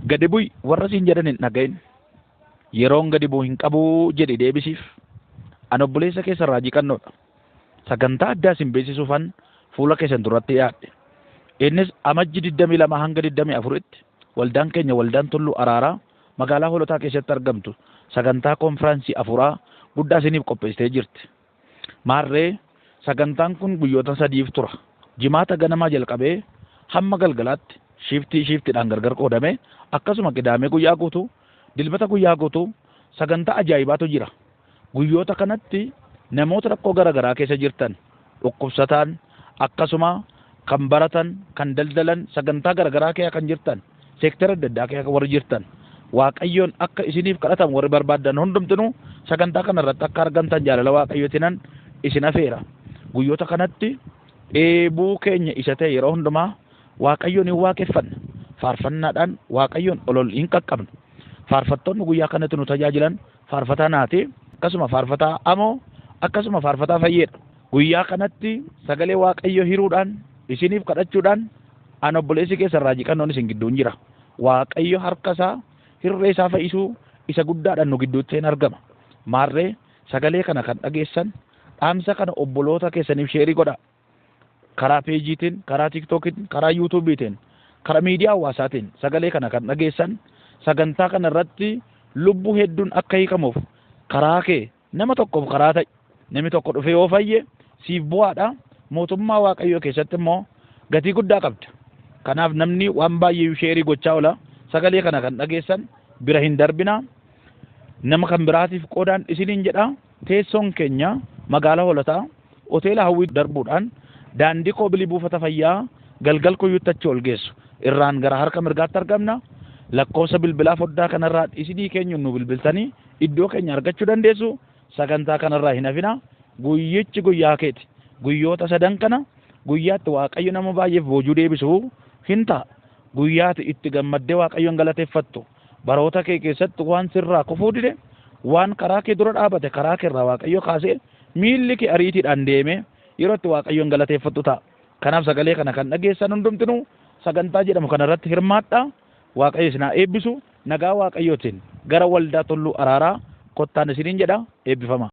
Gadi bu'i warra siin jedhan hin dhaga'in. Yeroon gadi bu'u hin qabuu jedhi deebisiif. An obboleessa keessan Raajii Qannoodha. Sagantaa addaa isin beeksisuufan fuula keessan duratti dhiyaadhe. Innis Amajji 22 hanga 24tti waldaan keenya Waldaan Tulluu Araaraa magaalaa Hoolotaa keessatti argamtu sagantaa konfiraansii afuuraa guddaa isiniif qopheessitee jirti. Maarree sagantaan kun guyyoota sadiif tura. Jimaata ganamaa jalqabee hamma galgalaatti shiiftii shiiftiidhaan gargar qoodame akkasuma Qidaamee guyyaa guutuu, Dilbata guyyaa guutuu sagantaa ajaa'ibaatu jira. Guyyoota kanatti namoota rakkoo gara garaa keessa jirtan, dhukkubsataan, akkasuma kan baratan, kan daldalan, sagantaa gara garaa keessa kan jirtan, seektara adda addaa keessa warri jirtan, Waaqayyoon akka isiniif kadhatamu warri barbaaddan hundumtinuu sagantaa kana irratti akka argamtan jaalala Waaqayyootiinan isin afeera. Guyyoota kanatti dheebuu keenya isa ta'e yeroo hundumaa Waaqayyoon hin waaqeffanna. Faarfannaadhaan Waaqayyoon ol ol hin qaqqabna. Faarfattoonni guyyaa kanatti nu tajaajilan faarfataa Naatee, akkasuma faarfataa Amoo, akkasuma faarfataa Fayyeedha. Guyyaa kanatti sagalee Waaqayyoo hiruudhaan, isiniif kadhachuudhaan an obboleessi keessan Raajii Qannoon isin gidduun jira. Waaqayyo harka isaa hirree isaa fayyisuu isa guddaadhaan nu gidduutti hin argama. Maarree sagalee kana kan dhageessan dhaamsa kana obboloota keessaniif sheerii godhaa. Karaa peejiitiin, karaa tiiktookiitiin, karaa yuutuubiitiin, karaa miidiyaa hawaasaatiin sagalee kana kan dhageessan sagantaa kana irratti lubbuu hedduun akka hiikamuuf karaa kee nama tokkoof karaa ta'i. Namni tokko dhufee yoo fayye siif bu'aadha. Mootummaa Waaqayyoo keessatti immoo gatii guddaa qabda. Kanaaf namni waan baay'ee sheerii gochaa oola. Sagalee kana kan dhageessan bira hin darbina. Nama kan biraatiif qoodaan isiniin jedha. Teessoon keenya magaalaa Hoolataa hoteela Hawwii darbuudhaan daandii koobilii buufata fayyaa galgal kuyyuutti achi ol geessu irraan gara harka mirgaatti argamna. Lakkoofsa bilbilaa foddaa kanarraa isinii keenyuun nu bilbiltanii iddoo keenya argachuu dandeessu. Sagantaa kanarraa hin hafina. Guyyichi guyyaa keeti. Guyyoota sadan kana guyyaatti Waaqayyo nama baay'eef boojuu deebisu hin ta'a. Guyyaati itti gammaddee Waaqayyoon galateeffattu. Baroota kee keessatti waan sirraa kufuu dide, waan karaa kee dura dhaabate karaa kee irraa Waaqayyo kaasee miilli kee ariitiidhaan deemee yeroo itti Waaqayyoon galateeffattu ta'a. Kanaaf sagalee kana kan dhageessan hundumtinuu sagantaa jedhamu kana irratti hirmaadhaa. Waaqayyo isin haa eebbisu. Nagaa Waaqayyootiin gara waldaa Tulluu Araaraa kottaan isiniin jedha. Eebbifama.